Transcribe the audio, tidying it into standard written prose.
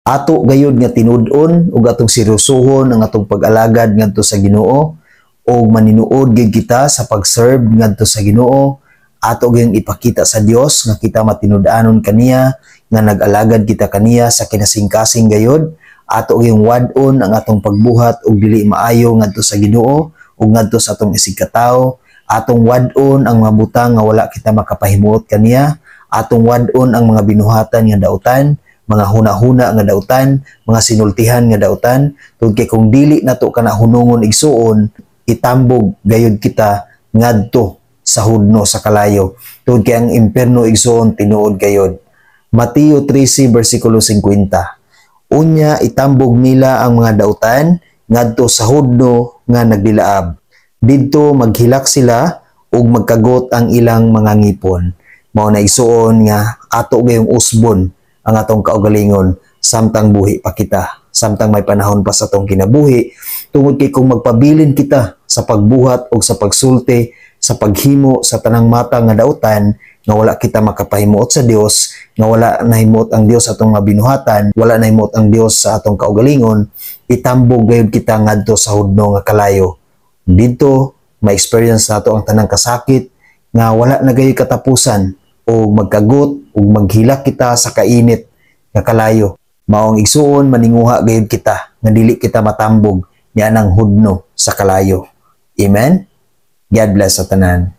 Ato gayud nga tinud-on ug atong seryosohon ang atong pag-alagad ngadto sa Ginoo ug maninuod gyud kita sa pag-serve ngadto sa Ginoo. Ato gyud ipakita sa Dios nga kita matinud-anon kaniya, nga nag-alagad kita kaniya sa kinasingkasing gayud. Ato gyud wad-on ang atong pagbuhat og dili maayo ngadto sa Ginoo ug ngadto sa atong isigkatawo. Atong wad-on ang mga butang nga wala kita makapahimuot kaniya. Atong wad-on ang mga binuhatan nga dautan, mga huna-huna nga dautan, mga sinultihan nga dautan, tungod kay kung dili nato kana hunungon, igsuon, itambog gayud kita ngadto sa hudno sa kalayo. Tungod kay ang impierno, igsuon, tinuod gayud. Mateo 13 versikulo 50. Unya itambog nila ang mga dautan ngadto sa hudno nga nagdilaab. Didto maghilak sila ug magkagot ang ilang mga ngipon. Mao na, igsuon, nga ato gayong usbon ang atong kaugalingon samtang buhi pa kita, samtang may panahon pa sa atong kinabuhi, tungod kay kung magpabilin kita sa pagbuhat o sa pagsulti, sa paghimo sa tanang mata nga dautan nga wala kita makapahimuot sa Dios, nga wala nahimuot ang Dios sa atong mga binuhatan, wala nahimuot ang Dios sa atong kaugalingon, itambog gayud kita ngadto sa hudno nga kalayo. Didto ma-experience nato ang tanang kasakit nga wala na gayud katapusan o magkagot ug maghilak kita sa kainit nga kalayo. Maong, igsuon, maninguha gayud kita nga dili kita matambog niya ng hudno sa kalayo. Amen. God bless sa tanan.